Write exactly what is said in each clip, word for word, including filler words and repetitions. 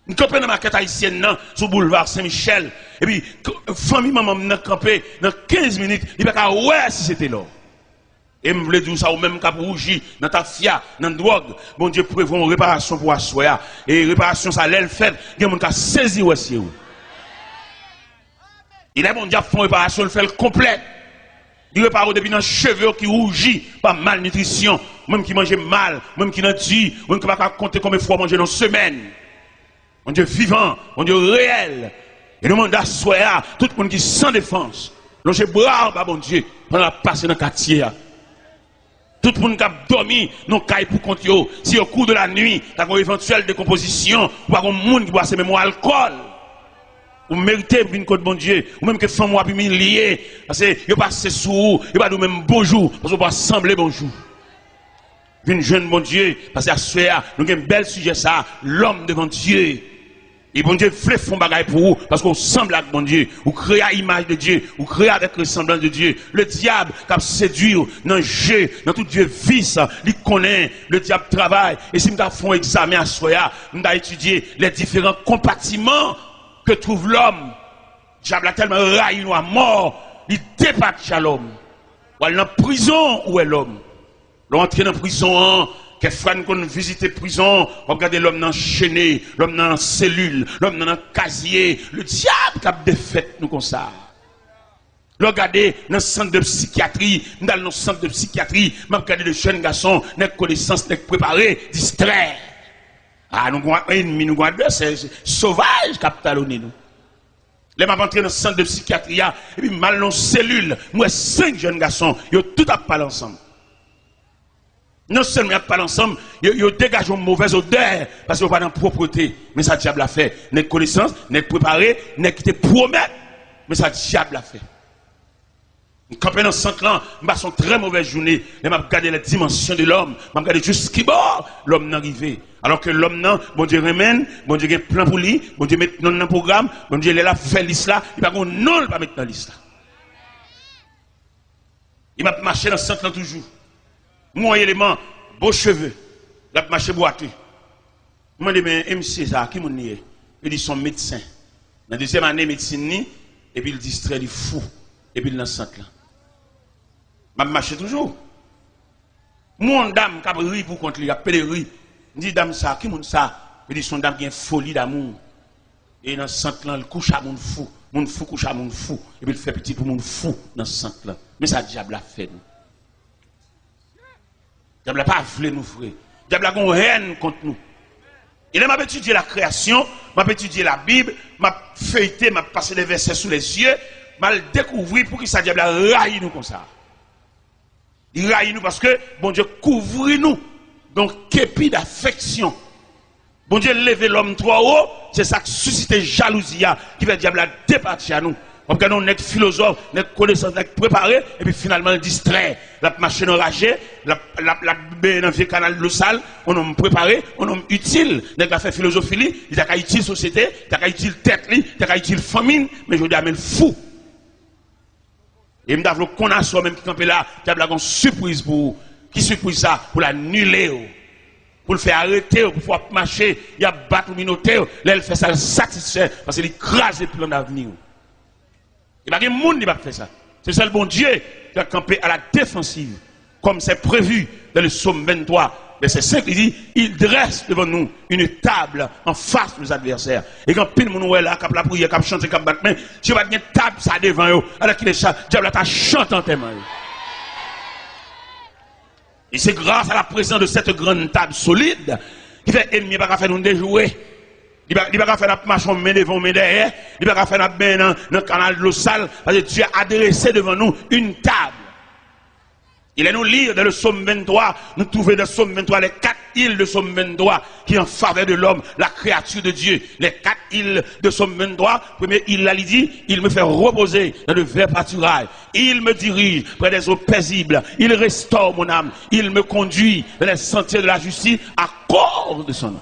M kanpe nan makèt ayisyèn nan, sou boulva Sen Michèl. Epi, k-, fanmi manman m nan kanpe nan kenz minit, li pa ka wè si se te lò. E m vle di w sa, ou menm k ap wouji nan tafya, nan dwòg, Bondye prevwa yon reparasyon pou aswè a. E reparasyon sa, lè l fèt, gen moun ka sezi wè se ou. E lè Bondye ap fè yon reparasyon, l fè l konplè. Li repare w depi nan cheve w ki wouji pa malnitrisyon, ou menm ki manje mal, ou menm ki nan di, ou menm ki pa ka konte konbyen fwa w manje nan semèn. Bondye vivan, Bondye reyèl. E nou mande aswè a, tout moun ki san defans, lonje bra w ba Bondye pandan l ap pase nan katye a. Tout moun k ap dòmi nan kay pou kont yo, si au cours de la nuit, ta gen yon evantyèl dekonpozisyon, ou pa gen moun ki pase menm yon alkòl. Ou merite vin kot Bondye, ou menm ke fanmi w ap imilye, paske yo pase sou ou, yo pa di w menm bonjou, paske w pa sanble bonjou. Vin jwenn Bondye, paske aswè a, nou gen bèl sijè sa, l'homme devant Dieu. E Bondye vle fè yon bagay pou ou, paske ou sanble ak Bondye, ou kreye a imaj de Dye, ou kreye avèk resanblans de Dye. Le dyab k ap sedui w nan je, nan tout vye vis, li konnen le dyab travay. E si m ta fè yon egzamen aswè a, m ta etidye les différents compartiments que trouve l'homme. Dyab la tèlman rayi nou a mò, li depatcha lòm. W al nan prizon, ou wè lòm. Lè w antre nan prizon an, kèk fwa n konn vizite prizon, w ap gade lòm nan chene, lòm nan selil, lòm nan nan kazye. Le dyab k ap defèt nou konsa. Lè w gade nan sant de psikyatri, m t al nan sant de psikyatri, m ap gade de jèn gason, nèg konesans, nèg prepare, distrè. A, nou gon ènmi, nou gon advèsè sovaj k ap talonnen nou. Lè m ap antre nan sant de psikyatri a, epi m al nan yon selil, m wè senk jèn gason, yo tout ap pale ansanm. Non sèlman y ap pale ansanm, yo, yo degaje yon movèz odè, paske yo pa nan pwopreté. Men sa dyab la fè. Nèg konesans, nèg prepare, nèg ki te pwomèt. Men sa dyab la fè. M kanpe nan sant lan, m pase yon trè movèz jounen. Lè m ap gade les dimensions de l'homme, m ap gade jiskibò lòm nan rive. Alò ke lòm nan, Bondye renmen l, Bondye gen plan pou li, Bondye met non l nan pwogram, Bondye lè l ap fè lis la, li pa gen yon non l pa met nan lis la. E m ap mache nan sant lan toujou. M wè yon eleman, bo cheve, l ap mache bwate. M mande, men e mesye sa, ki moun li ye? Yo di se yon medsen. Nan dezyèm ane medsin li, epi l distrè, li fou, epi l nan sant lan. M ap mache toujou. M wè yon dam k ap ri pou kont li, ap pede ri. M di, dam sa, ki moun sa? Yo di se yon dam ki gen foli damou. E nan sant lan, l kouche a moun fou. Moun fou kouche a moun fou. Epi l fè pitit pou moun fou nan sant lan. Men sa dyab la fè nou. Dyab la pa vle nou, frè. Dyab la gen yon hèn kont nou. E lè m ap etidye lakreyasyon, m ap etidye Labib, m ap feyte, m ap pase de vèsè sou lèzye, m al dekouvri poukisa dyab la rayi nou konsa. Li rayi nou paske Bondye kouvri nou. Donk, kepi dafeksyon. Bondye leve lòm twò wo, se sa k sisite jalouzi a, ki fè dyab la depatcha nou. W ap gade yon nèg filozòf, nèg konesans, nèg prepare, epi finalman l distrè. L ap mache nan raje, l ap, l ap, l ap benyen nan vye kanal dlo sal, yon nonm prepare, yon nonm itil. Nèg la fè filozofi li, li ta ka itil sosyete, li ta ka itil tèt li, li ta ka itil fanmi l, men jodi a men l fou. E m ta vle w konn aswè w menm ki kanpe la, dyab la gen yon sipriz pou ou. Ki sipriz sa? Pou l anile w. Pou l fè arete w, pou fè w ap mache, y ap bat ou, minote w. Lè l fè sa, l satisfè, paske li kraze plan davni w. E pa gen moun li p ap fè sa. Se sèl Bondye ki va kanpe à la défensive. Comme c'est prévu dans le psaume vingt-trois, verset cinq, il dit, il dresse devant nous une table en face de nos adversaires. E gen anpil moun ou wè la, k ap lapriyè, k ap chante, k ap bat men, si yo pa t gen tab sa devan yo, alèkile sa, dyab la ta chante antèman yo. Et c'est grâce à la présence de cette grande table solide ki fè ènmi pa ka fè nou dejwe. Li pa, li pa ka fè n ap mache yon men devan, yon men dèyè. Li pa ka fè n ap benyen nan, nan kanal dlo sal, paske Dieu a dressé devant nous une table. E lè nou li dans le psaume vingt-trois, nou twouve dans psaume vingt-trois les quatre îles de psaume vingt-trois qui en faveur de l'homme, la créature de Dieu. Les quatre îles de psaume vingt-trois, premye il la, li di, il me fait reposer dans de verts pâturages. Il me dirige près des eaux paisibles. Il restaure mon âme. Il me conduit dans les sentiers de la justice à cause de son nom.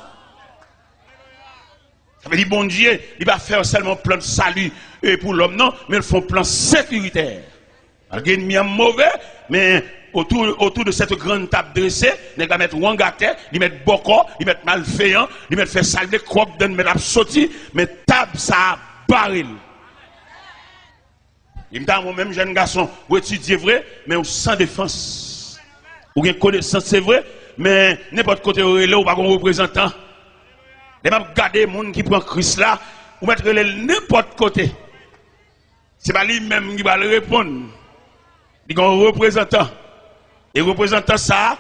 Sa vle di Bondye, li pa fè sèlman yon plan de sali, e, pou lòm, non, men l fè yon plan sekiritè. Malgre ènmi an move, men Autour, autour de cette grande table dressée, nèg la mèt wang atè, li mèt bòkò, li mèt malveyan, li mèt fè sa l vle, kòb dan l mèt ap soti, men tab sa a bare l. Li m ta renmen w menm jèn gason, ou etidye vre, men ou san defans. Ou gen konesans, se vre, men nenpòt kote yo rele w, ou pa gen yon reprezantan. Lè m ap gade moun ki pran Kris la, ou mèt rele l nenpòt kote. Se pa li menm ki pral reponn. Li gen yon reprezantan. E reprezantan sa a,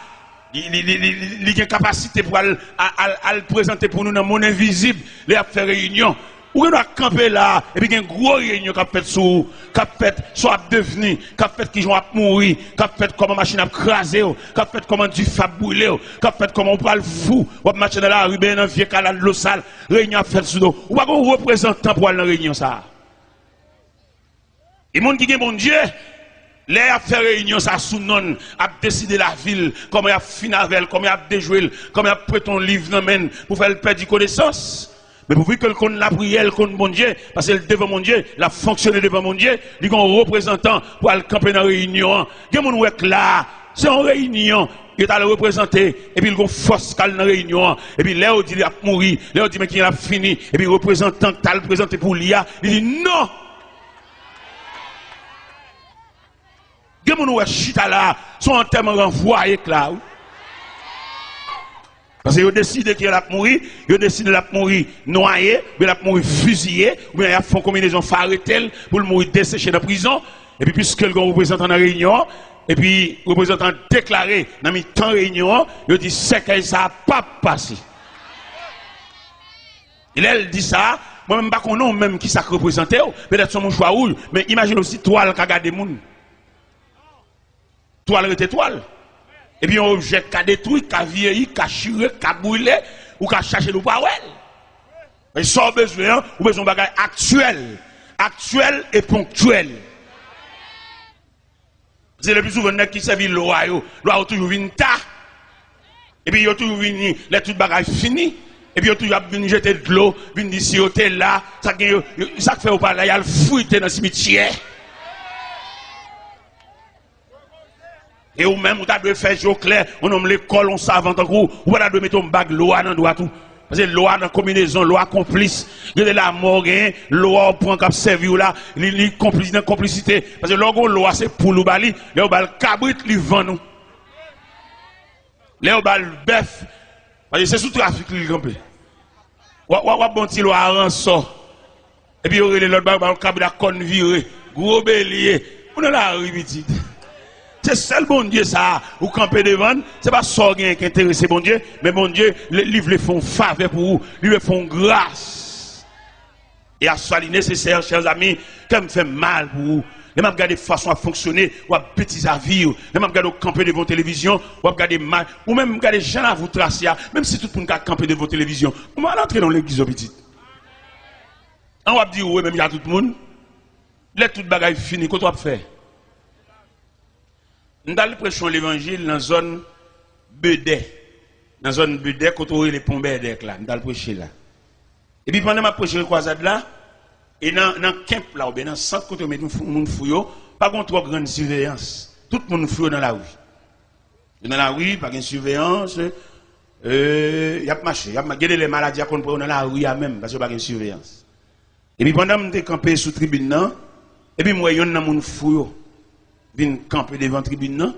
li, li, li, li, li, li gen kapasite pou al, al, al, al prezante pou nou nan monn envizib, lè y ap fè reyinyon. Ou gen dwa kanpe la, epi gen gwo reyinyon k ap fèt sou ou, k ap fèt sa w ap devni, k ap fèt kijan w ap mouri, k ap fèt kòman machin ap kraze w, k ap fèt kòman dife ap brile w, k ap fèt kòman w pral fou, w ap mache nan lari, benyen nan vye kala dlo sal, reyinyon ap fèt sou do. Ou pa gen yon reprezantan pou al nan reyinyon sa a. E moun ki gen Bondye, lè y ap fè reyinyon sa sou non l, ap deside lavi l, kòman y ap fin avè l, kòman y ap dejwe l, kòman y ap prete yon liv nan men l pou fè l pèdi konesans. Men pouvi ke l konn lapriyè, l konn Bondye, paske l devan Bondye, l ap fonksyone devan Bondye, li gen yon reprezantan pou al kanpe nan reyinyon an. Gen moun ou wè k la a, se yon reyinyon, yo t al reprezante, epi l gen yon fòs k al nan reyinyon an. Epi lè yo di l ap mouri, lè yo di men kijan l ap fini, epi reprezantan k t al prezante pou li a, li di non! Gen moun ou wè chita la a, se yon antèman ranvwaye k la a, wi. Paske yo deside ke l ap mouri, yo deside l ap mouri nwaye, oubyen l ap mouri fiziye, oubyen y ap fè yon konbinezon fè arete l pou l mouri deseche nan prizon. Epi piske l gen yon reprezantan nan reyinyon an, epi reprezantan an deklare nan mitan reyinyon an, yo di sèkèy sa a p ap pase. E lè l di sa, mwen menm m pa konnen w menm kisa k reprezante w, petèt se yon mouchwa wouj, men imajine w si twal ka gade moun. Twal rete twal. Epi yon objè ka detwi, ka vyeyi, ka chire, ka brile, ou ka chache l, ou pa wè l. Men sa w bezwen an, ou bezwen yon bagay aktyèl. Aktyèl e ponktyèl. Se le pli souvan nèg ki sèvi lwa yo. Lwa yo toujou vin ta. Epi yo toujou vini lè tout bagay fini. Epi yo toujou ap vin jete dlo, vin di si yo te la, sa k gen yo, yo, sa k fè yo pa la, y al frite nan simityè. E ou menm, ou ta dwe fè je w klè, yon nonm lekòl, yon savan tankou w, ou pa ta dwe mete yon bag lwa nan dwat ou. Paske lwa nan konbinezon, lwa konplis. Gen de lanmò w genyen, lwa w pran k ap sèvi w la, li, li konplis nan konplisite. Paske lè w gen yon lwa, se poul ou ba li, lè w ba l kabrit, li vann ou. Lè yo ba l bèf, paske se sou trafik li kanpe. W ap, w ap, w ap bon ti lwa a ransò. Epi yo rele lòt ba yo ba l kabrit ak kòn vire. Gwo belye. Ou nan lari, pitit. Se sèl Bondye sa a ou kanpe devan l. Se pa sa w genyen ki enterese Bondye, men Bondye, li, li vle fè yon favè pou ou. Li vle fè yon gras. E aswè a li nesesè, chè zanmi, kè m fè m mal pou ou. Lè m ap gade fason w ap fonksyone, w ap betize avi w. Lè m ap gade w kanpe devan yon televizyon, w ap gade mal. Ou menm gade jan lavou trase a, menm si tout moun ka kanpe devan yon televizyon, ou mal antre nan yon legliz yon pitit. An w ap di ou menm jan tout moun, lè tout bagay fini, kote w ap fè? M t al preche yon levanjil nan zòn Bedè. Nan zòn Bedè, kote yo rele Pon Bèdèk la. M t al preche la. Epi pandan m ap preche nan kwazad la, e nan, nan kenp la, oubyen nan sant kote yo met moun fou, moun fou yo, pa gen twò grann siveyans. Tout moun fou yo nan lari. Yo nan lari, pa gen siveyans, e, y ap mache, y ap ma-, gen de lè maladi a konn pran yo nan lari a menm, paske pa gen siveyans. Epi pandan m te kanpe sou tribin nan, epi m wè yonn nan moun fou yo vin kanpe devan tribin nan,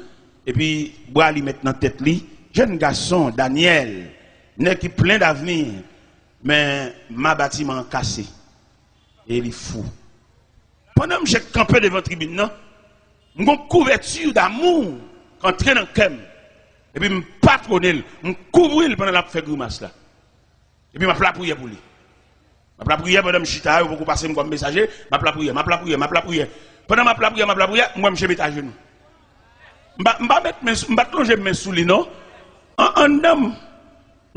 epi bra li met nan tèt li, jèn gason, Danyèl, nèg ki plen davni, men ma batiman an kase, e li fou. Pandan misye kanpe devan tribin nan, m gon kouvèti damou k antre nan kè m, epi m patwone l, m kouvri l pandan l ap fè grimas la. Epi m ap lapriyè pou li. M ap lapriyè pandan m chita, yo poko pase m kòm mesaje, m ap lapriyè, m ap lapriyè, m ap lapriyè. Pandan m ap lapriyè, m ap lapriyè, m wè misye met ajenou. M pa, m pa met men sou, m pa t lonje men sou li, non. An, anndan m,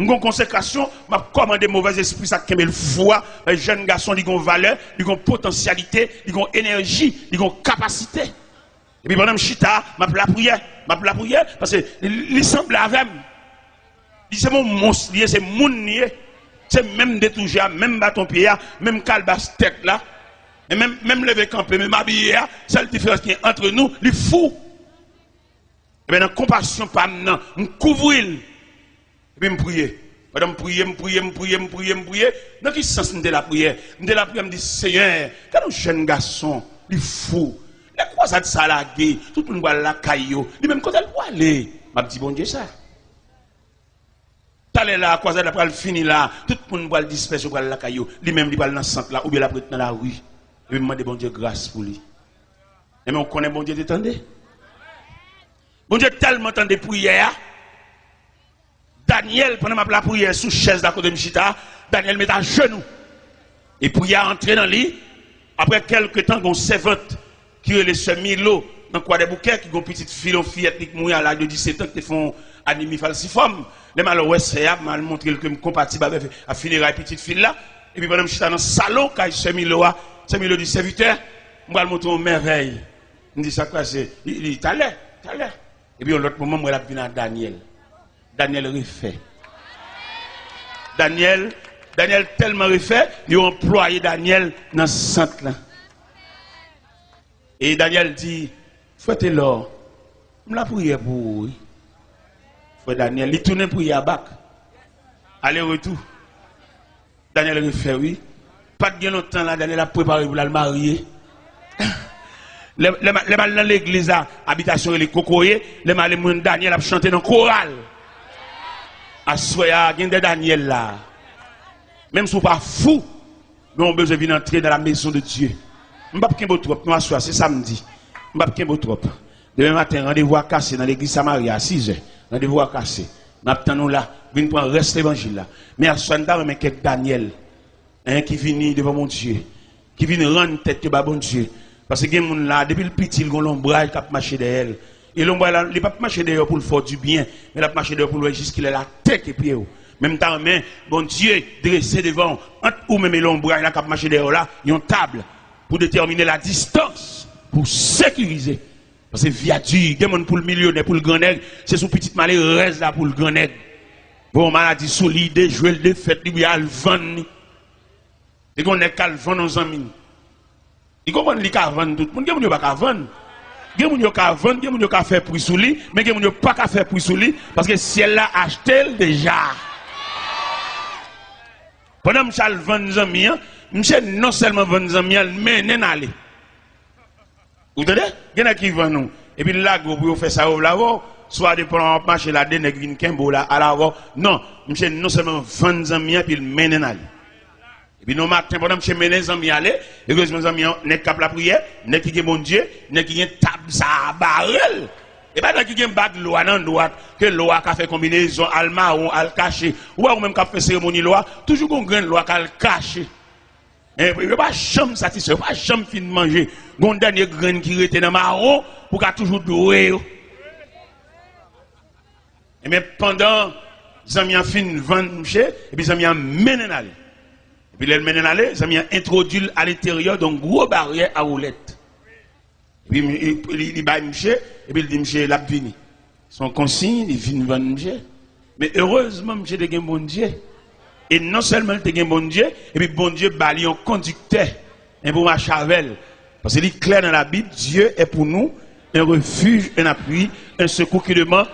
m gon konsekrasyon, m ap kòmande movèzespri sa k kenbe l fou a, jèn gason, li gon valè, li gon potansyalite, li gon enèji, li gon kapasite. Epi pandan m chita, m ap lapriyè, m ap lapriyè, paske li, li sanble avè m. Li se yon mons li ye, se moun li ye. Se menm detouje a, menm baton pye a, menm kalbas tèt la, e menm, menm leve kanpe, menm abiye a, sèl diferans ki gen antre nou, li fou. Ebyen, nan konpasyon pa m nan, m kouvri l. Epi m priye. Pandan m priye, m priye, m priye, m priye, m priye. Nan ki sans m te lapriyè? M te lapriyè, m di, Senyè, gade yon jèn gason, li fou. Lè kwazad sa lage, tout moun pral lakay yo. Li menm, kote l pwale? M ap di Bondye sa. Talè la, kwazad la pral fini la, tout moun pral dispèse, yo pral lakay yo. Li menm, li pral nan sant la, oubyen l ap ret nan lari. Epi m mande Bondye gras pou li. Ebyen, ou konnen Bondye te tande? Bondye tèlman tande priyè a, Danyèl, pandan m ap lapriyè sou chèz la kote m chita, Danyèl met ajenou. E priyè a antre nan li. Apre kèlke tan, gen yon sèvant ki rele sè Milo nan Kwadèboukè, ki gen yon pitit fi l, yon fiyèt li k mouri a laj de disèt an, ki te fè yon anemi falsifòm. Lè m al wè sè a, m al montre l ke m konpatib avèk, a fineray pitit fi l la. Epi pandan m chita nan salon kay sè Milo a, sè Milo di, Sèvitè, m pral montre w yon mèvèy. M di, Sa k pase? Li di, Talè, talè. Epi yon lòt moman, m wè l ap vin a Danyèl. Danyèl refè. Danyèl, Danyèl tèlman refè, yo anplwaye Danyèl nan sant lan. E Danyèl di, Frè Telò, m lapriyè pou ou, wi. Frè Danyèl, li tounen priyè a bak. Ale retou. Danyèl refè, wi. Pa t gen lontan la, Danyèl ap prepare pou l al marye. Lè, lè, m- lè m al nan legliz la, abitasyon rele Kokoye, lè m ale, m jwenn Danyèl ap chante nan koral. Aswè a, gen de Danyèl la. Menm si w pa fou, men w bezwen vin antre dans la maison de Dieu. M p ap kenbe w twòp, non, aswè a, se samdi. M p ap kenbe w twòp. Demen maten, randevou a kase nan legliz Samaria a sizè. Randevou a kase. M ap tann ou la. Vin pran rès levanjil la. Men aswè a, n ta renmen kèk Danyèl, en, ki vini devan Bondye, ki vin rann tèt yo ba Bondye. Paske gen moun la, depi l piti, l gen yon lonbraj k ap mache dèyè l. E lonbraj la, li p ap mache dèyè w pou l fè w dibyen, men l ap mache dèyè w pou l wè jiskilè l atake pye w. Men m ta renmen Bondye drese devan w, ant ou menm e lonbraj la k ap mache dèyè w la, yon tab pou detèmine ladistans, pou sekirize. Paske vi a di, gen moun pou l milyonè, pou l grannèg, se sou pitit malerèz la pou l grannèg. Voye yon maladi sou li, dejwe l, defèt li, oubyen al vann li. Te gen yon nèg k al vann yon zanmi l. Li konprann li ka vann tout moun, gen moun yo pa ka vann. Gen moun yo ka vann, gen moun yo ka fè pri sou li, men gen moun yo pa ka fè pri sou li, paske syèl la achte l deja. Pandan misye al vann zanmi an, misye non sèlman vann zanmi an, l mennen l ale. Ou tande? Gen nèg ki vann ou. Epi l lage w pou yo fè sa yo vle avè w. Swa depan w ap mache la, de nèg vin kenbe w la, al avè w. Non, misye non sèlman vann zanmi an, epi l mennen l ale. Epi nan maten, pandan misye mennen zanmi ale, erezman zanmi an, nèg k ap lapriyè, nèg ki gen Bondye, nèg ki gen tab sa a bare l. E pa nèg ki gen bag lwa nan dwat, ke lwa ka fè konbinezon, al mawon, al kache. Ou wè ou menm k ap fè seremoni lwa, toujou gon grenn lwa k al kache. E yo pa janm satisfè, yo pa janm fin manje. Gon dènye grenn ki rete nan mawon pou ka toujou dwe yo. Ebyen, pandan zanmi an fin vann misye, epi zanmi an mennen l ale. Epi lè l mennen l ale, zanmi an entwodui l alenteryè de yon gwo baryè a woulèt. Epi li, li, li bay misye, epi l di misye l ap vini. Se yon konsiy, li vin vann misye. Men erezman, misye te gen Bondye. E non sèlman li te gen Bondye, epi Bondye ba li yon kondiktè, en, pou mache avè l. Paske li klè nan Labib, Dieu est pour nous un refuge, un appui, un secours qui demeure.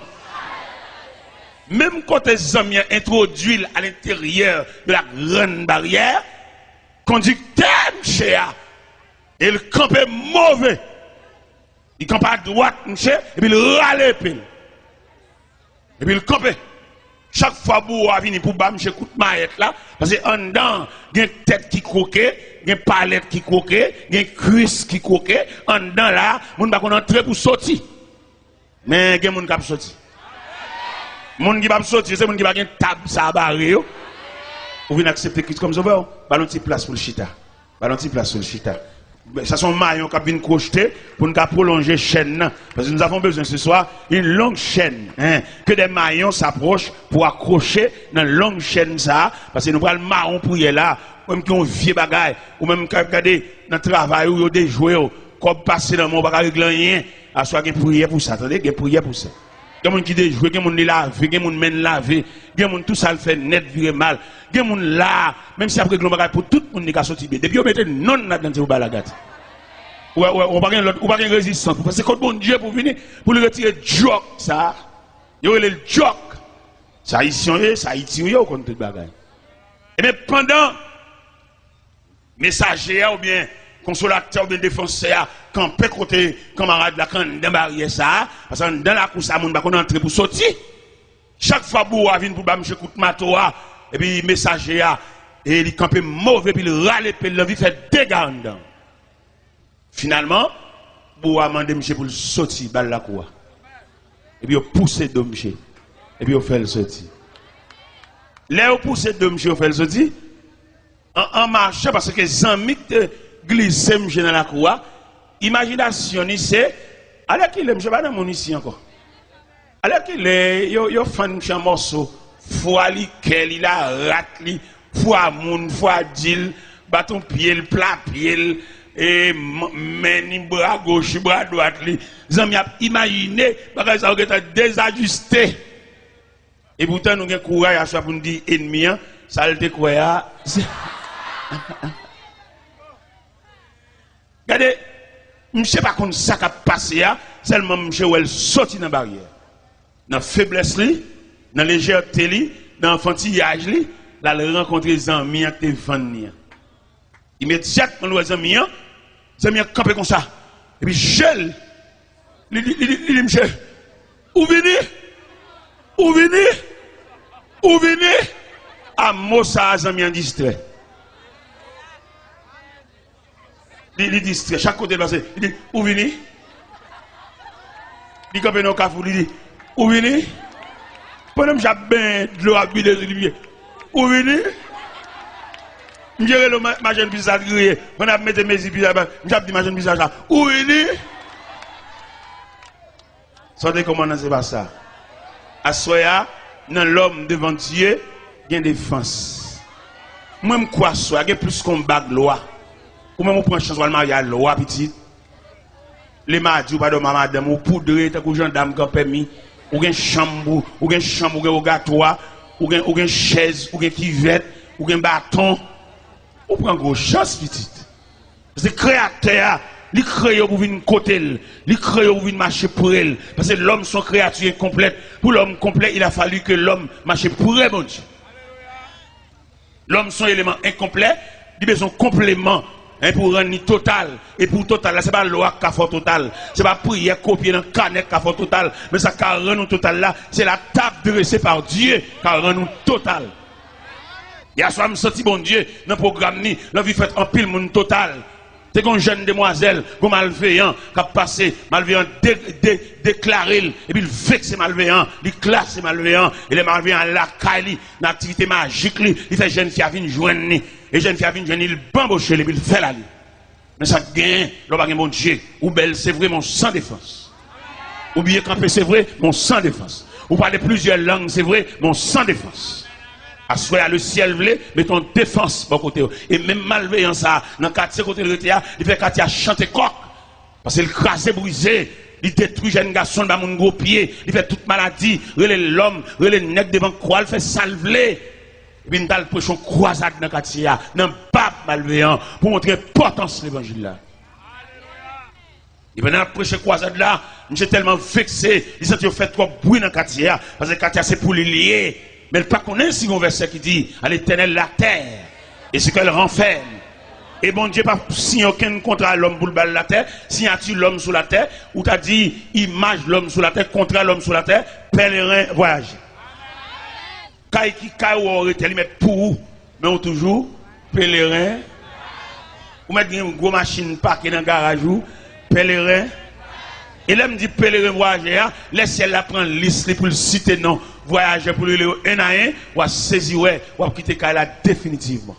Menm kote zanmi an entwodui l alenteryè de la grande barrière, kondiktè misye a, e l kanpe move. Li kanpe adwat misye, epi l rale epe l. Epi l kanpe. Chak fwa bouwo a vini pou ba misye kout mayèt la, paske anndan gen tèt ki kwoke, gen palèt ki kwoke, gen kwis ki kwoke, anndan la, moun pa konn antre pou soti. Men gen moun k ap soti. Moun ki p ap soti, se moun ki pa gen tab sa a bare yo. Ou vin aksepte Kris kòm sovè w, ba l yon ti plas pou l chita. Ba l yon ti plas pou l chita. Sa se yon mayon k ap vin kwochte pou n ka pwolonje chèn nan. Parce que nous avons besoin ce soir une longue chaîne, hein, que des maillons s'approchent pou akwoche nan long chèn sa a, paske nou pral mawon priyè la. Ou menm ki yon vye bagay, ou menm k ap gade nan travay ou, yo dejwe w, kòb pase nan men w, ou pa ka regle anyen. Aswè a gen priyè pou sa, tande, gen priyè pou sa. Gen moun ki dejwe, gen moun li lave, gen moun men l lave, gen moun tou sa l fè nèt vire mal. Gen moun la, menm si y ap regle yon bagay pou tout moun, li ka soti byen. Depi yo mete non l ladan l, se pou bagay la gate. Ou, ou, ou pa gen lòt, ou pa gen rezistans. Ou pase kot Bondye pou vini, pou l retire djòk sa. Yo rele l djòk. Se Ayisyen w ye, se Ayiti w ye, ou konn tout bagay. Ebyen, pandan mesaje a oubyen konsolatè oubyen defansè a kanpe kote kanmarad la, k anndan baryè sa a, paske anndan lakou sa a, moun pa konn antre pou soti. Chak fwa bouwo a vin pou ba misye kout mato a, epi mesaje a, e li kanpe move, epi l rale epe l, l anvi fè dega anndan. Finalman, bouwo a mande misye pou l soti, ba l lakou a. Epi yo pouse do misye. Epi yo fè l soti. Lè yo pouse do misye, yo fè l soti, an, an machan, paske zanmi k te glise misye nan lakou a, imajinasyon li se, alèkile, misye pa nan moun isi ankò. Alèkile, yo, yo fann misye an mòso. Fwa li, kè li, larat li, fwa moun, fwa di l, baton pye l, pla pye l, e, m-, men li, bra goch li, bra dwat li. Zanmi ap imajine bagay sa yo gentan dezajiste. Epoutan, nou gen kouraj aswè pou n di ènmi an, sa l te kwè a, se Gade, misye pa konn sa k ap pase a, sèlman misye wè l soti nan baryè. Nan feblès li, nan lejète li, nan anfantiyaj li, l al rankontre zanmi an ki te vann li an. Imedyatman l wè zanmi an, zanmi an kanpe konsa. Epi je l, li, li, li, li, li di misye, "Ou vini? Ou vini? Ou vini?" A mo sa a, zanmi an distrè. Li, li distrè. Chak kote l pase, li di, "Ou vini?" Li kanpe nan yon kafou, li di, "Ou vini?" Pandan misye ap benyen, dlo ap vide sou li, misye, "Ou vini?" Misye rele ma-, machann pizza l kriye. Pandan ap mete mezi pizza, misye ap di machann pizza sa, "Ou vini?" Sa w te kòmandan, se pa sa. Aswè a, nan lòm devan Dye, gen defans. Mwen, m kwè aswè a, gen plis ke yon bag lwa. Ou menm, ou pran chans, w al marye a lwa, pitit. Lemadi, ou pa dòmi a madanm ou, ou poudre tankou jandam k an pèmi. Ou gen chanm pou, ou gen chanm, ou gen wogatwa, ou gen, ou gen chèz, ou gen kivèt, ou gen baton. Ou pran gwo chans, pitit. Paske Kreyatè a, li kreye w pou vin kote l. Li kreye w pou vin mache pre l. Paske lòm se yon kreyati enkonplèt. Pou lòm konplè, il a fallu que lòm mache pre Bondye. Lòm se yon eleman enkonplè, li bezwen konpleman, en, pou rann li total. E pou total la, se pa lwa k ka fè w total. Se pa priyè kopye nan kanè k ka fè w total. Men sa k ka rann ou total la, se la table dressée par Dieu k ka rann ou total. Yèswa, m santi Bondye nan pwogram ni, l anvi fè anpil moun total. Te gen yon jèn demwazèl, gen yon malveyan k ap pase, malveyan de-, de-, deklare l, epi l vekse malveyan, li klase malveyan, e lè malveyan al lakay li, nan aktivite majik li, li fè jèn fi a vin jwenn li, e jèn fi a vin jwenn li, l banboche l, epi l fè l ale. Men sa k genyen, lè w pa gen Bondye, ou bèl, se vre, men w san defans. Ou byen kanpe, se vre, men w san defans. Ou pale plizyè lang, se vre, men w san defans. Aswè a, lesyèl vle mete yon defans bò kote w. E menm malveyan sa a, nan katye kote l rete a, li fè katye a chante kòk. Paske l kraze brize, li detwi jèn gason, l ba moun gwo pye, li fè tout maladi, rele lòm, rele nèg devan kwa l, fè sa l vle. Epi m t al preche yon kwazad nan katye a, nan bab malveyan, pou montre enpòtans levanjil la. E pandan l ap preche kwazad la, misye tèlman vekse, li santi yo fè twòp bri nan katye a, paske katye a se pou li li ye. Men l pa konnen si gen yon vèsè ki di, "À l'Éternel la terre, et ce qu'elle renferme." E Bondye pa siyen okenn kontra a lòm pou l ba l latè, siyati lòm sou latè, ou ta di, imaj lòm sou latè, kontra lòm sou latè, pèleren vwayaje. Kay ki kay ou wè w rete, li mèt pou ou, men ou toujou peleren. Ou mèt gen yon gwo machin pake nan garaj ou, peleren. E lè m di peleren vwayajè a, lè syèl la pran lis li pou l site non vwayajè pou l rele yo en a en, w a sezi wè, w ap kite kay la definitivman.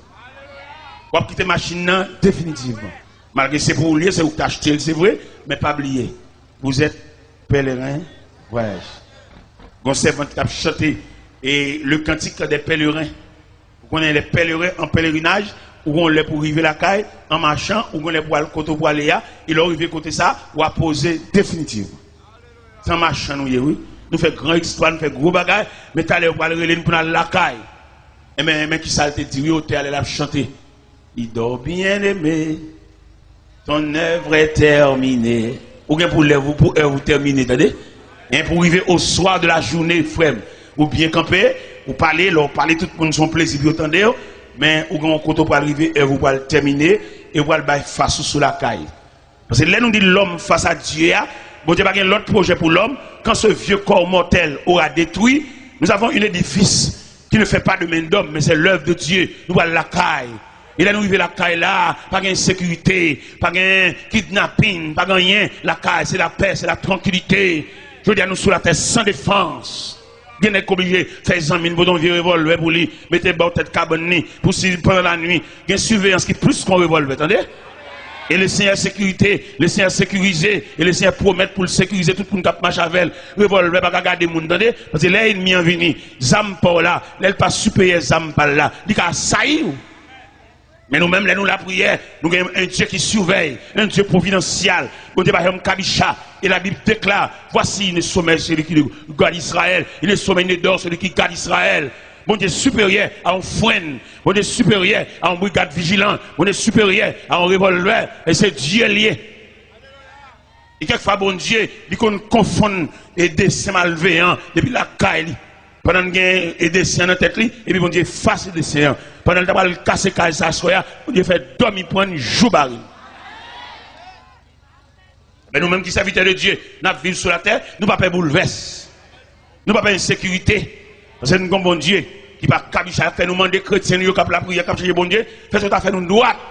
W ap kite machin nan definitivman. Malgre se pou ou l ye, se ou k t achte l, se vre, men pa bliye, vous êtes pèlerin vwayaj. Gon sèvant k ap chante, e, le cantique des pèlerins. Ou konnen, les pèlerins en pèlerinaj, ou gon lè pou rive lakay, an machan, ou gon lè pou al kote ou pou ale a, e lè w rive kote sa, w a poze definitivman. Se an machan nou ye, wi. Nou fè gran ekspwa, nou fè gwo bagay, men talè yo pral rele n pou n al lakay. Enben, enben, kisa l te di, wi, otè a lè l ap chante? Li di w, "Bien-aimé, Ton œuvre est terminée. Ou gen pou lèv ou, pou èv ou tèmine, tande? Gen pou rive au soir de la journée, frè m. Ou byen kanpe, ou pale, lè w pale, tout moun se yon plezi pou yo tande w, men ou gen yon kote w pral rive, èv ou pral tèmine, e ou pral bay fas ou sou lakay. Paske lè nou di l'homme face à Dieu a, Bondye pa gen lòt pwojè pou lòm. Quand ce vieux corps mortel aura détruit, nous avons un édifice qui ne fait pas de main d'homme, mais c'est l'œuvre de Dieu. Nou pral lakay. E lè nou rive lakay la, pa gen ensekirite, pa gen kidnapin, pa gen anyen. Lakay, se lapè, se la trankilite. Jodi a, nou sou latè san defans. Gen nèg k oblije fè zanmi l pote yon vye revòlvè pou li, mete bò tèt kabann li, pou si pandan lanwi, gen siveyans ki plis ke yon revòlvè, tande? E le Senyè sekirite, le Senyè sekirize, e le Senyè pwomèt pou l sekirize tout moun k ap mache avè l. Revòlvè pa ka gade moun, tande? Paske lè ènmi an vini, zam pa w la, lè l pa siperyè zam pa l la, li ka asayi w. Men nou menm, lè nou lapriyè, nou gen un Dieu qui surveille, un Dieu providentiel. Bondye pa janm kabicha. Et la Bible déclare, voici, il ne sommeille celui qui garde Israël, il ne sommeille ni ne dort celui qui garde Israël. Bondye siperyè a yon frenn. Bondye siperyè a yon brigad vijilan. Bondye siperyè a yon revòlvè. E se Dye l ye. E kèkfwa Bondye, li konn konfonn e desen malveyan depi lakay li. Pandan l gen e desen an nan tèt li, epi Bondye efase desen an. Pandan l ta pral kase kay sa aswè a, Bondye fè dòmi pran l, jou bare l. Men nou menm ki sèvitè de Dye, n ap viv sou latè, nou pa pè boulvès. Nou pa pè ensekirite. Paske nou gen yon Bondye ki pa kabicha, fè nou mande kretyen nou yo k ap lapriyè, k ap chèche Bondye, fè tout afè nou dwat.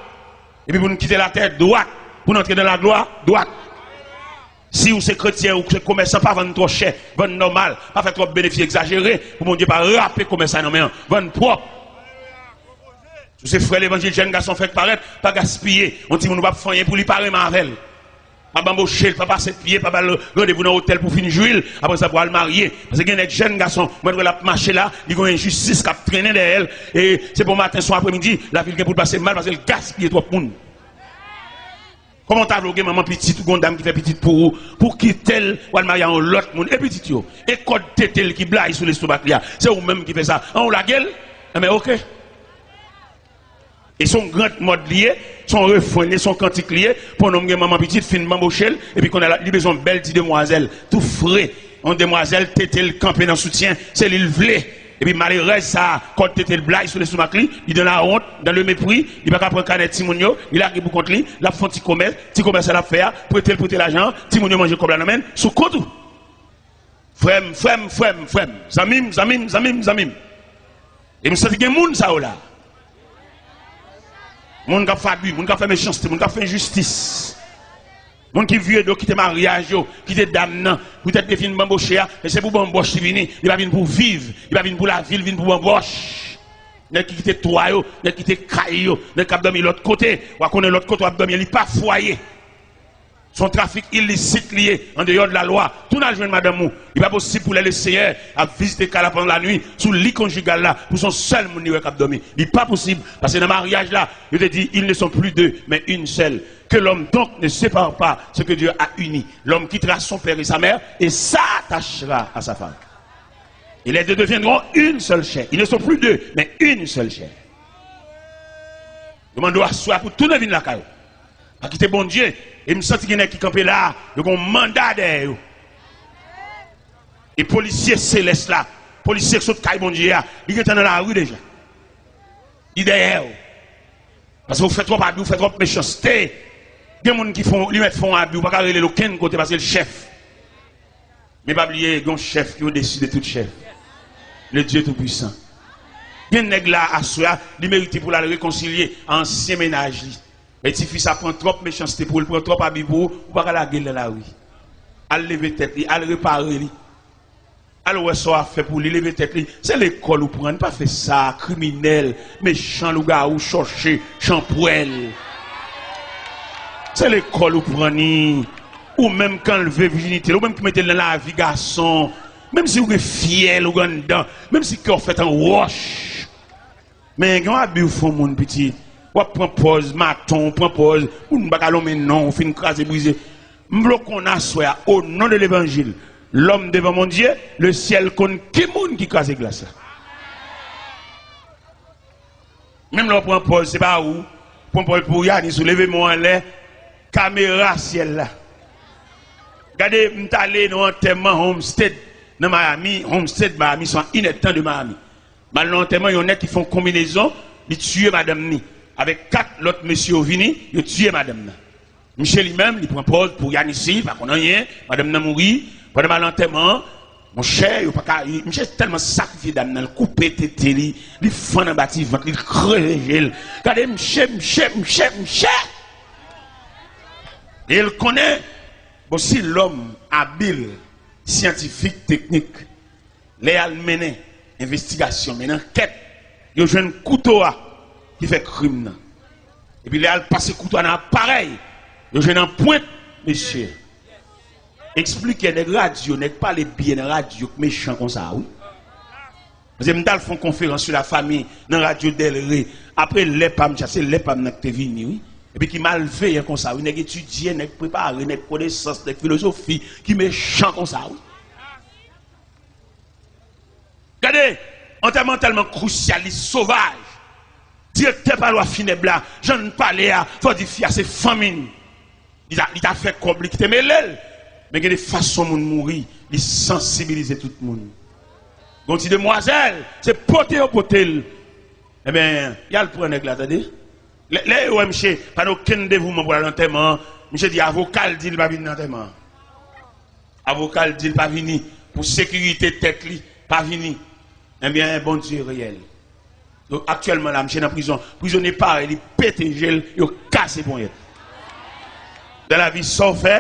Epi pou n kite latè dwat, pou n antre nan laglwa dwat. Si ou se kretyen, ou se komèsan, pa vann twò chè, vann nòmal, pa fè twòp benefis egzajere, pou Bondye pa rape komès la nan men an. Vann pwòp. Si ou se frè levanjil, jèn gason fèk parèt, pa gaspiye. Yon timoun ou p ap fè anyen pou li, pa renmen avè l. Pa banboche l, pa pase pye, pa ba l randevou nan otèl pou fin jwi l, apre sa pou al marye. Paske gen nèg jèn gason, mwen t wè l ap mache la, li gen yon enjistis k ap trennen dèyè l, e se bon maten, swa apremidi, lavi l gen pou l pase mal, paske l gaspiye twòp moun. Kòman w ta vle w gen manman pitit, ou gen yon dam ki fè pitit pou ou, pou w kite l, w al marye a yon lòt moun, e pitit yo, e kòd tete l ki blayi sou lestomak li a, se ou menm ki fè sa, an ou lage l? Enben, oke. E se yon grand mòd li ye, se yon refren li ye, se yon kantik li ye, pou yon nonm gen manman pitit, fin banboche l, epi kounye a li bezwen yon bèl ti demwazèl, tou fre, yon demwazèl tete l kanpe nan soutyen, se li l vle. Epi malerèz sa a, kòd tete l blayi sou lestomak li, li dans la honte, dans le mépris, li pa ka pran kanè timoun yo, li lage pou kont li, l ap fè yon ti komès, ti komès sa l ap fè a, prete l prete lajan an, timoun yo manje kòb la nan men l, sou kont ou. Frè m, frè m, frè m, frè m, zanmi m, zanmi m, zanmi m, zanmi m. E m santi gen moun sa yo la. Moun k ap fè abi, moun k ap fè mechanste, moun k ap fè enjistis. Moun ki vire do kite maryaj yo, kite dam nan, poutèt li fin banboche a, men se pou banbòch li vini, li pa vin pou viv, li pa vin pou lavi, li vin pou banbòch. Nèg ki kite twa yo, nèg ki kite kay yo, nèg k ap dòmi lòt kote, w a konnen lòt kote w ap dòmi, li pa fwaye. Se yon trafik ilisit li ye, andeyò de la lwa. Tounen al jwenn madanm ou. Li pa posib pou lè Lesenyè ap vizite kay la pandan lanwi, sou li konjigal la, pou se yon sèl moun li wè k ap dòmi. Li pa posib, paske nan maryaj la, yo te di, ils ne sont plus deux, mais une seule. Que l'homme donc ne sépare pas ce que Dieu a uni. L'homme quittera son père et sa mère et s'attachera à sa femme. Et les deux deviendront une seule chair. Ils ne sont plus deux, mais une seule chair. Yo mande w aswè a pou tounen vin lakay ou. Pa kite Bondye. E m santi gen nèg ki kanpe la, yo gen yon manda dèyè yo. E polisye selès la, polisye k sot kay Bondye a, li gentan nan lari deja. Li dèyè w. Paske ou fè twòp abi, ou fè twòp mechanste. Gen moun ki fè, li mèt fè yon abi, ou pa ka rele l okenn kote paske l chèf. Men pa bliye, gen yon chèf ki odesi de tout chèf. Le Dieu Tout-Puissant. Gen nèg la, aswè a, li merite pou l al rekonsilye a ansyen mennaj li. Men tifi sa pran twòp mechanste pou ou, li pran twòp abi pou ou, ou pa ka lage l nan lari. Al leve tèt li, al repare li. Al wè sa w ap fè pou li, leve tèt li. Se lekòl ou pran, pa fè sa, kriminèl, mechan, lougawou, chòche, chanpwèl. Se lekòl ou pran ni. Ou menm k anlve vijinite l, ou menm ki mete l nan lavi gason. Menm si ou gen fyèl ou gen anndan, menm si kè w fèt an wòch. Men gen yon abi w fè yon moun pitit. W ap pran pòz maton, w pran pòz moun pa ka lonmen non, w fin kraze brize. M vle w konn aswè a, au nom de l'évangile, l'homme devant mon Dieu, le ciel konn ki moun ki kraze glas la. Menm lè w pran pòz, se pa ou. Pran pòz pou Yanis, ou leve men w anlè. Kamera syèl la. Gade, m t ale nan antèman Homestead nan Miami. Homestead, Miami, se a inèdtan de Miami. M al nan antèman yon nèg ki fè yon konbinezon, li tiye madanm ni. Avèk kat lòt mesye yo vini, yo tiye madanm nan. Misye li menm, li pran pòz pou Yanisi, li pa konn anyen, madanm nan mouri. Pandan m al antèman an, monchè, yo pa ka, misye tèlman sakrifye dam nan, li koupe tete li, li fann anba ti vant li, li kreve je l. Gade misye, misye, misye, misye! E l konnen, bon, si lòm abil, syantifik, teknik, lè y al mennen envestigasyon, mennen ankèt, yo jwenn kouto a ki fè krim nan. Epi lè y al pase kouto a nan aparèy, yo jwenn anpwent mesye. Eksplike nèg radyo, nèg pale byen nan radyo k mechan konsa, wi. Paske m t al fè yon konferans sou lafami nan radyo Del Rey. Apre lè pa m, sa se lè pa m nan ki te vini, wi. Epi ki malveyan konsa, wi. Nèg etidye, nèg prepare, nèg konesans, nèg filozofi, ki mechan konsa, wi. Gade, antèman tèlman krusyal, li sovaj. Direktè pa lwa finèb la, jan n pale a, fò di fi a se fanmi n. Li ta, li ta fè kòb, li kite mele l. Men gen de fason moun mouri, li sansibilize tout moun. Gon ti demwazèl, se pote yo pote l. Ebyen, y al pran nèg la, tande. Lè, lè yo wè misye pa gen okenn devouman pou l al antèman an, misye di avoka l di l pa vin nan antèman an. Avoka l di l pa vini pou sekirite tèt li, pa vini. Ebyen, Bondye reyèl. Donk, aktyèlman la, misye nan prizon. Prizonye parèy li, pete je l, yo kase ponyèt. Dans la vie, sa w fè?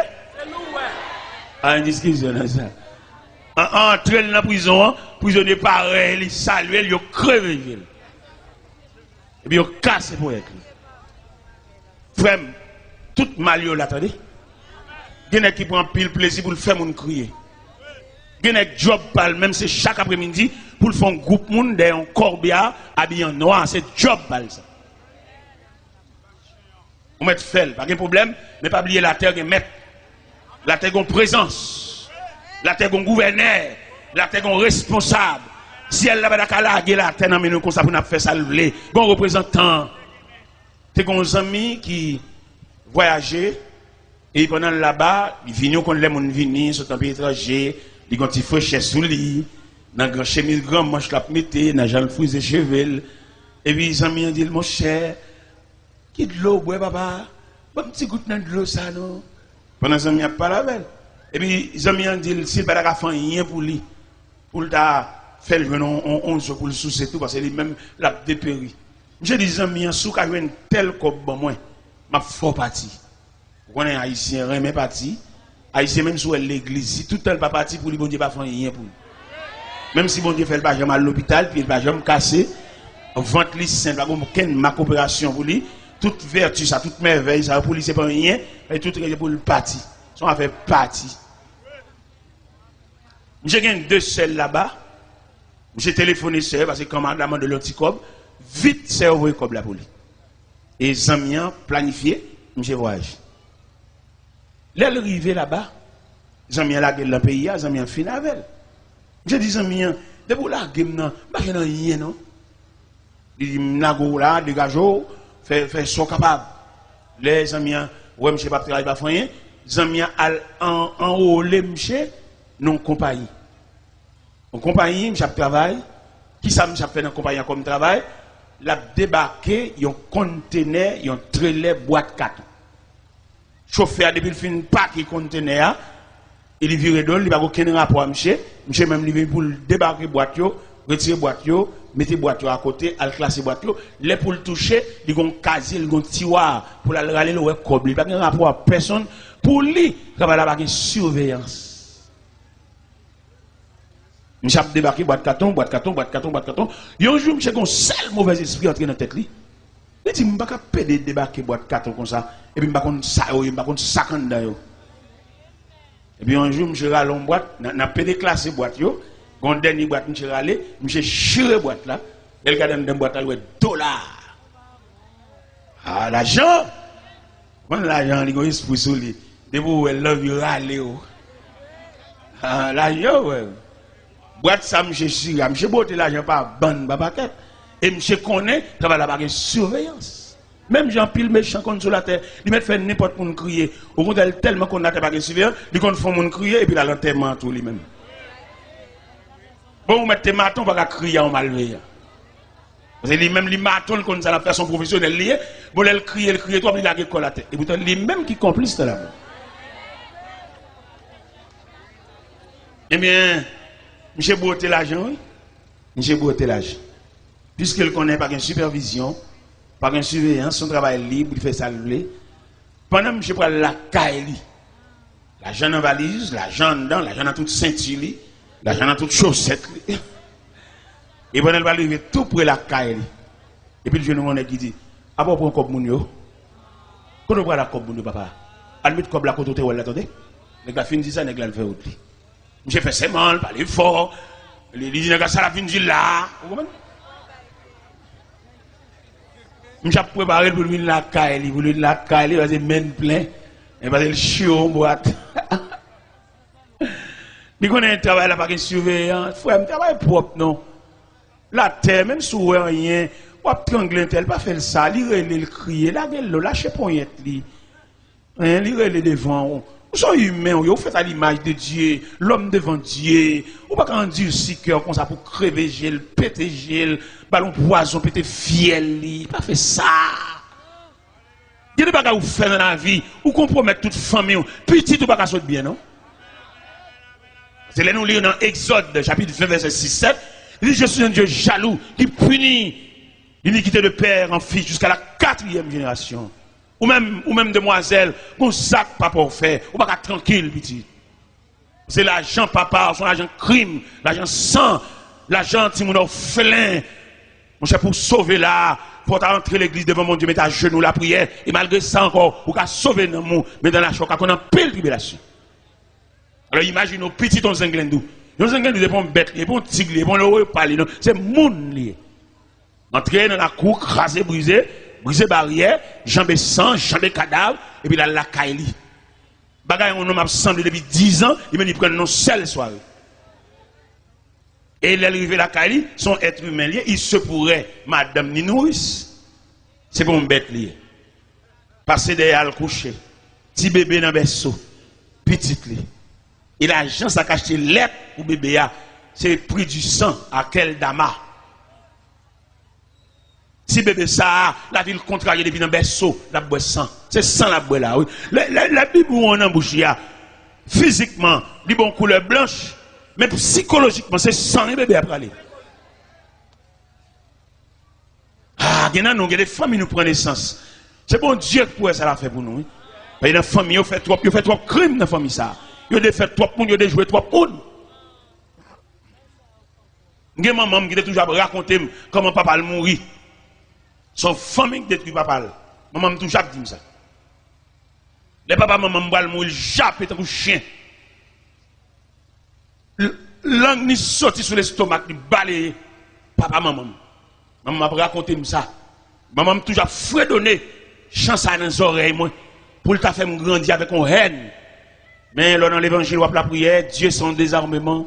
A, yon diskisyon nan sa. An, an antre l nan prizon an, prizonye parèy li, salye l, yo kreve je l. Epi yo kase ponyèt li. Frè m, tout mal yo la, tande. Gen nèg ki pran anpil plezi pou l fè moun kriye. Gen nèg djòb pa l, menm se chak apremidi, pou l fè yon gwoup moun dèyè yon kòbya, abiye an nwa, se djòb pa l sa. Ou mèt fè l, pa gen pwoblèm, men pa bliye latè gen mèt. Latè gon prezans. Latè gon gouvènè. Latè gon responsab. Syèl la pa ta ka lage latè nan men nou konsa pou n ap fè sa l vle. Gon reprezantan. Te gon zanmi ki vwayaje, e pandan l laba, li vini, ou konn lè moun vini, sot nan peyi etranje, li gon ti frechè sou li, nan gran chemiz gran manch l ap mete, nan jan l frize cheve l. Epi zanmi an di l, monchè, ki dlo w bwè, papa? Ban m ti gout nan dlo sa non. Pandan zanmi an ap pale avè l. Epi zanmi an di l si l pa ta ka fè anyen pou li, pou l ta fè l jwenn on, on, on zo pou l souse tou, paske li menm l ap deperi. Misye di zanmi an, si w ka jwenn tèl kòb ban mwen, m ap fè w pati. Ou konnen Ayisyen renmen pati. Ayisyen, menm si w wè l legliz, si tout tan l pa pati pou li, Bondye pa fè anyen pou li. Menm si Bondye fè l pa janm al lopital, pye l pa janm kase, vant li sen, pa gen okenn mak operasyon pou li, tout vèti sa, tout mèvèy sa yo pou li se pa anyen, e tout rete pou l pati. Se yon afè pati. Misye gen de sè l laba. Misye telefone sè yo, paske kanmarad la mande l yon ti kòb. Vit, sè yo voye kòb la pou li. E zanmi an planifye misye vwayaje. Lè l rive laba, zanmi an lage l nan peyi a, zanmi an fin avè l. Misye di zanmi an, depi w lage m nan, m pa jwenn anyen non. Li di, m lage w la, degaje w, fè, fè sa w kapab. Lè zanmi an wè misye p ap travay, pa fè anyen, zanmi an al an, anwole misye nan yon konpayi. Yon konpayi, misye ap travay. Kisa misye ap fè nan konpayi an kòm travay? L ap debake yon kontenè, yon trelè bwat katon. Chofè a, depi l fin pake kontenè a, e li vire do l, li pa gen okenn rapò a misye. Misye menm, li vin pou l debake bwat yo, retire bwat yo, mete bwat yo akote, al klase bwat yo. Lè pou l touche, li gen yon kazye, li gen yon tiwa pou l al rale l wè kòb li. Li pa gen rapò a pèsonn. Pou li, travay la pa gen siveyans. Misye ap debake bwat katon, bwat katon, bwat katon, bwat katon. Yon jou, misye gen yon sèl movèzespri antre nan tèt li. Li di, m pa ka pede debake bwat katon konsa, epi m pa konn sa yo ye, m pa konn sa k anndan yo. Epi yon jou, misye rale yon bwat, nan, nan pede klase bwat yo, gen yon dènye bwat misye rale, misye chire bwat la, lè l gade anndan bwat la, l wè dola. A, lajan! Konn lajan an, li gen yon espri sou li. Depi w wè l, l anvi rale w. Ah, lajan, wè. Bwat sa, misye chire a. Misye bwote lajan pa bann, pa pakèt. E misye konnen, travay la pa gen siveyans. Menm jan anpil mechan konn sou latè, li mèt fè nenpòt moun kriye. Okontrè, li tèlman konn latè pa gen siveyan, li konn fè yon moun kriye epi l al antèman an tou li menm. Bon, ou mèt te maton, ou pa ka kriye a yon malveyan. Paske li menm, li maton, li konn sa l ap fè, se yon pwofesyonèl li ye. Bon, lè l kriye, l kriye twòp, li lage kò l atè. Epoutan, li menm ki konplis nan lavi. Ebyen, misye bwote lajan, wi. Misye bwote lajan. Piske l konnen pa gen sipèvizyon, pa gen siveyans, se yon travay lib, li fè sa l vle. Pandan misye pral lakay li, lajan nan valiz, lajan anndan, lajan nan tout senti li, lajan nan tout chosèt li. E pandan l pral rive tou pre lakay li, epi l jwenn yon nèg ki di, "Apa w pran kòb moun yo? Kote w pral ak kòb moun yo, papa? Al met kòb la kote w te wè l la, tande." Nèg la fin di sa, nèg la al fè wout li. Misye fè sèman, l pale fò. Li, li di nèg la sa l ap vin di l la. Ou konprann? Misye ap prepare l pou l vin lakay li, pou l vin lakay li, paske men l plen. Men paske l cho yon bwat. Li konnen travay la pa gen siveyan. Frè m, travay pwòp non. Latè, menm si w wè anyen, w ap trangle entèl, pa fè l sa. Li rele, l kriye, lage l lo, lache ponyèt li. Hein, li rele devan ou. Ou se yon imen, ou ye, ou fèt a limaj de Dye, lòm devan Dye. Ou pa ka andisi kè w konsa pou kreve je l, pete je l, ba l yon pwazon, pete fyèl li. Pa fè sa. Gen de bagay ou fè nan lavi, ou konpwomèt tout fanmi w. Pitit ou pa ka sot byen, non. Se lè nou li nan Egzòd, chapit ven, vèsè sis, sèt, li di, "Je suis un Dieu jaloux qui punit l'iniquité de père en fils jusqu'à la quatrième génération." Ou menm, ou menm demwazèl, gon zak papa w fè, ou pa ka trankil, pitit. Se lajan papa w, se yon lajan krim, lajan san, lajan timoun òfelen. Monchè, pou w sove la, fò w ta antre legliz devan Bondye, met ajenou, lapriyè, e malgre sa ankò, ou ka sove nanm ou, men dan lachè w ka konn anpil tribilasyon. Alò, imajine w, pitit yon zenglendou. Yon zenglendou, se pa yon bèt li ye, se pa yon tig li ye, se pa yon leopa li ye, non, se moun li ye. Antre nan lakou, kraze, brize, brize baryè, janbe san, janbe kadav, epi l al lakay li. Bagay yon nonm ap sanble depi diz an, li menm li pran nan yon sèl sware. E lè l rive lakay li, se yon èt imen li ye, il se pourrait madanm ni nouris. Se pa yon bèt li ye. Pase dèyè al kouche. Ti bebe nan bèso. Pitit li. E lajan sa k achte lèt pou bebe a, se pri di san, akèldama. Ti bebe sa a, lavi l kontrarye depi nan bèso, l ap bwè san. Se san l ap bwè la, wi. Lè, lè, lè bibwon an nan bouch li a, fizikman, li ba w koulè blanch, men sikolojikman, se san wi bebe a prale. Ah, gen nan nou, gen de fanmi nou pran nesans. Se Bondye ki pou wè sa l ap fè pou nou, wi. Paske nan fanmi, yo fè twòp, yo fè twòp krim nan fanmi sa. Yo defèt twòp moun, yo dejwe twòp moun. M gen manman m ki te toujou ap rakonte m kòman papa l mouri. Se yon fanmi ki detwi papa l. Manman m toujou ap di m sa. Lè papa manman m pral mouri, l jape tankou chen. L-, lang ni soti sou lestomak li, baleye papa manman m. Manman m ap rakonte m sa. Manman m toujou ap fredone chan sa nan zòrèy mwen pou l ta fè m grandi avèk yon hèn. Men lè w nan levanjil, w ap lapriyè, Dye se yon dezameman.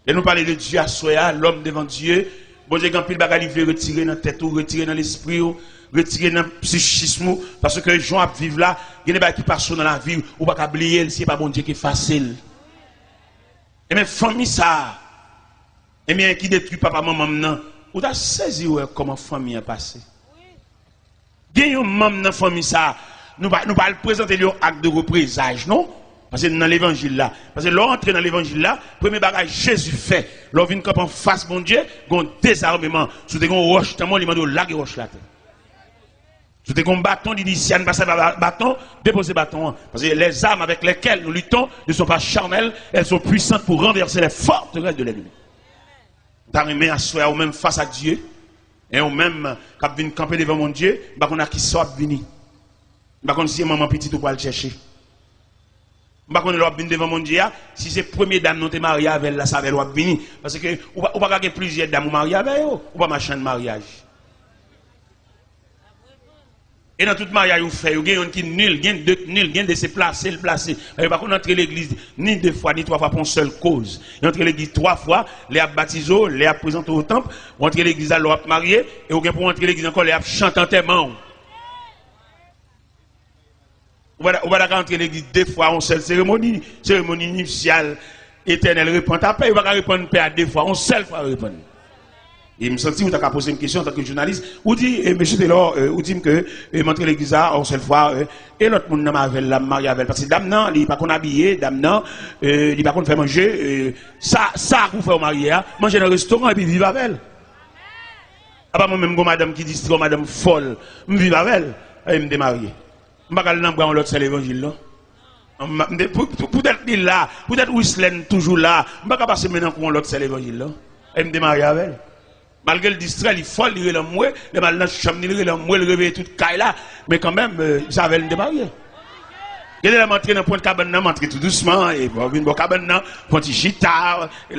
Lè nou pale de Dye aswè a, lòm devan Dye, Bondye gen anpil bagay li vle retire nan tèt ou, retire nan lespri w, retire nan psichis ou, paske jan w ap viv la, gen de bagay ki pase w nan lavi w, ou pa ka bliye l si se pa Bondye ki efase l. Ebyen, fanmi sa a, ebyen, ki detwi papa manman m nan, ou ta sezi wè kòman fanmi an pase. Gen yon manm nan fanmi sa a, nou pa, nou pa al prezante li yon ak de reprezaj, non. Paske n nan levanjil la. Paske lè w antre nan levanjil la, premye bagay Jezi fè, lè w vin kanpe anfas Bondye, gen yon dezameman. Si w te gen yon wòch nan men w, li mande w lage wòch la atè. Si w te gen yon baton, li di, "Si a n pa sèvi a ba-, baton, depoze baton an." Paske les armes avec lesquelles nous luttons ne sont pas charnelles, elles sont puissantes pour renverser les forteresses de l'ennemi. M ta renmen aswè a ou menm fas a Dye, e ou menm k ap vin kanpe devan Bondye, m pa konn ak kisa w ap vini. M pa konn si se manman pitit ou pral chèche. M pa konn lè w ap vin devan Bondye a, si se premye dam nan w te marye avè l la, se avè l w ap vini. Paske ou pa, ou pa ka gen plizyè dam ou marye avè yo, ou pa machann maryaj. E nan tout maryaj ou fè yo, gen youn ki nil, gen de k nil, gen de se plase l plase. Yo pa konn antre legliz ni de fwa, ni twa fwa pou yon sèl koz. Yo antre legliz twa fwa, lè y ap batize w, lè y ap prezante w o tanp, ou antre legliz la lè w ap marye, e ou gen pou w antre legliz ankò lè y ap chante antèman w. Ou pa ta, ou pa ta ka antre legliz de fwa, yon sèl seremoni, seremoni nipsyal, etènèl, repann ta pè, yo pa ka repann pè a de fwa, yon sèl fwa yo repann. E m santi ou ta ka poze m kesyon antanke jounalis. Ou di, e, mesye Telor, e, ou di m ke, e, m antre legliz la yon sèl fwa, e, e lòt moun nan m avè l la, m marye avè l. Paske dam nan, li pa konn abiye, dam nan, e, li pa konn fè manje, e, sa, sa pou fè w marye a, manje nan restoran epi viv avè l. Apa mwen menm, gon madanm ki distrè, yon madanm fòl, m viv avè l, e m te marye. M pa ka al nan bra yon lòt sè levanjil, non. M, m te, pou, pou, poutèt li la, poutèt Wislèn toujou la, m pa ka pase men nan kou yon lòt sè levanjil, non. E m te marye avè l. Malgre l distrè, li fòl, li rele anmwe, lè m al nan chanm li, li rele anmwe, li reveye tout kay la. Men kanmenm, e, se avè l m te marye. Gen de lè m antre nan pwent kabann nan, m antre tou dousman, e bon, vin bò kabann nan, fè yon ti chita,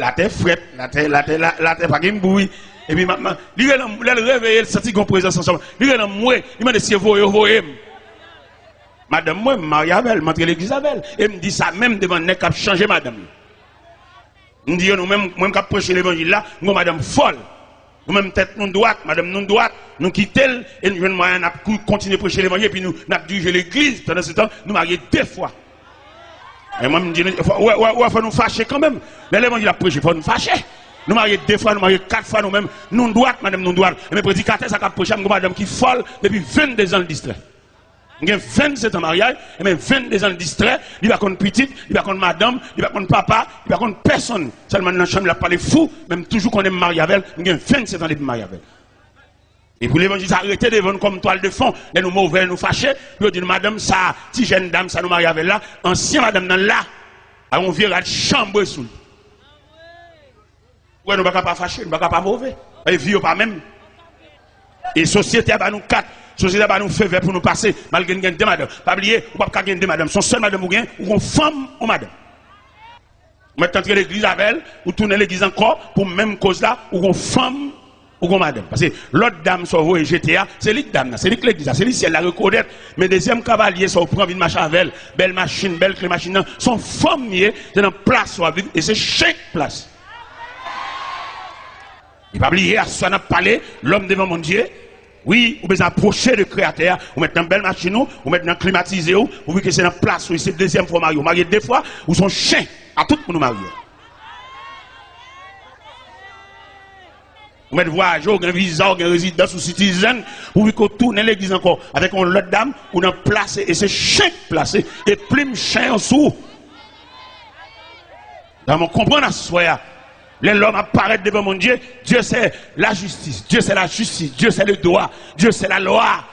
latè frèt, latè, latè, la, latè pa gen bri. Epi m ap, m ap, li rele m, lè l reveye, l santi gon prezans ansanm. Li rele m, mwe, li mande si e voye yo voye m. Madanm mwen, m marye avè l, m antre legliz avè l. E m di sa menm devan nèg k ap chanje madanm yo. M di yo, nou menm, mwen m k ap preche levanjil la, m gon madanm fòl. Nou menm tèt nou dwat, madanm nou dwat, nou kite l, e nou jwenn mwayen n ap kou-, kontinye preche levanjil, epi nou, n ap dirije legliz, pandan se tan, nou marye de fwa. E mwen m di nou, fò, wè, wè, wè, fò nou fache kanmenm. Lè levanjil ap preche, fò nou fache. Nou marye de fwa, nou marye kat fwa, nou menm, nou dwat, madanm nou dwat. Ebyen, predikatè sa k ap preche a, m gon madanm ki fòl depi venndezan l distrè. M gen vennsetan maryaj, ebyen, venndezan l distrè, li pa konn pitit, li pa konn madanm, li pa konn papa, li pa konn pèsonn. Sèlman nan chanm li ap pale fou, men m toujou konnen m marye avè l, m gen vennsetan depi m marye avè l. E pou levanjil sa rete devan nou kòm twal de fon, lè nou movè, nou fache, pou yo di nou, madanm sa, ti jèn dam sa nou marye avè l la, ansyen madanm nan la, ak yon vye rad chanbre sou li. Ou wè, nou pa ka pa fache, nou pa ka pa move. E vi yo pa menm. E sosyete a ba nou kat, sosyete a ba nou fevè pou nou pase, malgre n gen de madanm. Pa bliye, ou p ap ka gen de madanm. Se yon sèl madanm ou gen, ou gon fanm, yon madanm. Ou mèt antre legliz avè l, ou tounen legliz ankò, pou menm koz la, ou gon fanm, ou gon madanm. Paske lòt dam sa w voye jete a, se li k dam nan, se li k legliz la, se li syèl la rekonèt. Men dezyèm kavalye sa w pran vin mache avè l, bèl machin, bèl kle machin nan, se yon fanm li ye, se nan plas w ap viv, e se chenk plas. E pa bliye, aswè n ap pale, lòm devan Bondye. Wi, ou bezwen apwoche de Kreyatè a. Ou mèt nan bèl machin ou, ou mèt nan klimatize ou, ou vin ke se nan plas ou, se dezyèm fwa w marye, ou marye de fwa, ou se yon chen a tout moun ou marye. Ou mèt vwayaje, ou gen viza, ou gen rezidans, ou citizen, ou vin ke w tounen legliz ankò avèk yon lòt dam, ou nan plas, e se chenk plas, e plim chen an sou ou. Dam, konprann aswè a. Lè lòm ap parèt devan Bondye, Dieu c'est la justice, Dieu c'est la justice, Dieu c'est le droit, Dieu c'est la loi.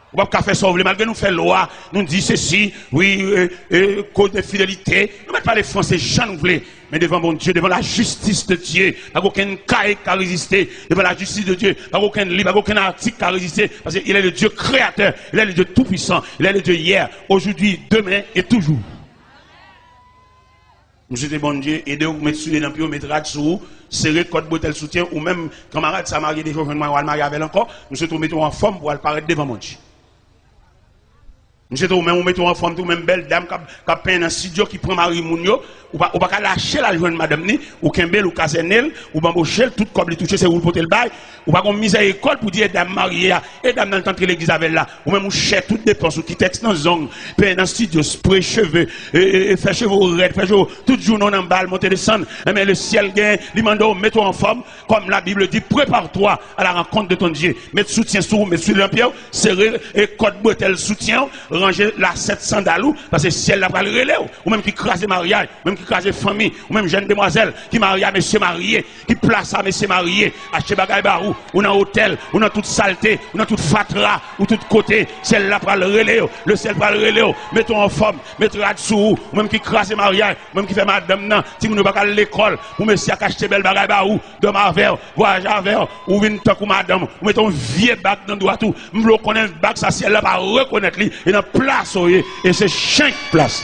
Ou p ap ka fè sa w vle, malgre nou fè lwa, nou di sesi, wi, e, e, code de fidélité. Nou mèt pale franse jan nou vle, men devan Bondye, devan la justice de Dieu, pa gen okenn kay k ka reziste devan la justice de Dieu, pa gen okenn liv, pa gen okenn atik k ka reziste, paske il est le Dieu créateur, il est le Dieu tout-puissant, il est le Dieu hier, aujourd'hui, demain et toujours. M swete Bondye ede w, ou met soulye nan pye w, met rad sou ou, sere kòd bretèl soutyen, ou menm kanmarad sa marye deja, w jwenn mwayen w al marye avè l ankò, m swete w mete w anfòm pou w al parèt devan Bondye. M swete w menm ou mete w anfòm tou, menm bèl dam k ap, k ap penyen nan estidyo, ki pran mari moun yo, ou pa, ou pa ka lache l al jwenn madanm ni, ou kenbe l, ou kazène l, ou banboche l, tout kòb li touche, se ou l pote l bay, ou pa gon mizèrikòd pou di e dam marye a, e dam nan l t antre legliz avè l la, ou menm ou chè tout depans ou, kitèks nan zong, penyen nan estidyo, spre cheve, e, e, e fè cheve w rèd, fè cheve w, tout jounen w nan bal, monte desann, enben lesyèl gen, li mande w mete w anfòm, comme la Bible dit, prépare-toi à la rencontre de ton Dieu. Met soutyen sou ou, met soutyen nan pye w, sere, e, kòd bretèl soutyen w, ranje lasèt sandal ou, paske syèl la pral rele w. Ou menm ki kraze maryaj, ou menm ki kraze fanmi, ou menm jèn demwazèl ki marye a mesye marye, ki plase a mesye marye, achte bagay ba ou, ou nan otèl, ou nan tout salte, ou nan tout fatra, ou tout kote, syèl la pral rele w, lesyèl pral rele w, mete w anfòm, met rad sou ou, ou menm ki kraze maryaj, ou menm ki fè madanm nan, timoun yo pa ka al lekòl, pou mesye a ka achte bèl bagay ba ou, dòmi avè w, vwayaje avè w, ou vin tankou madanm, ou mete yon vye bag nan dwat ou, m vle w konnen bag sa syèl la pa rekonèt li, e nan plas ou ye, e se chenk plas.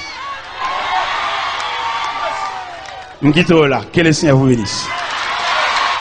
M kite w la, ke le Senyè vous bénisse.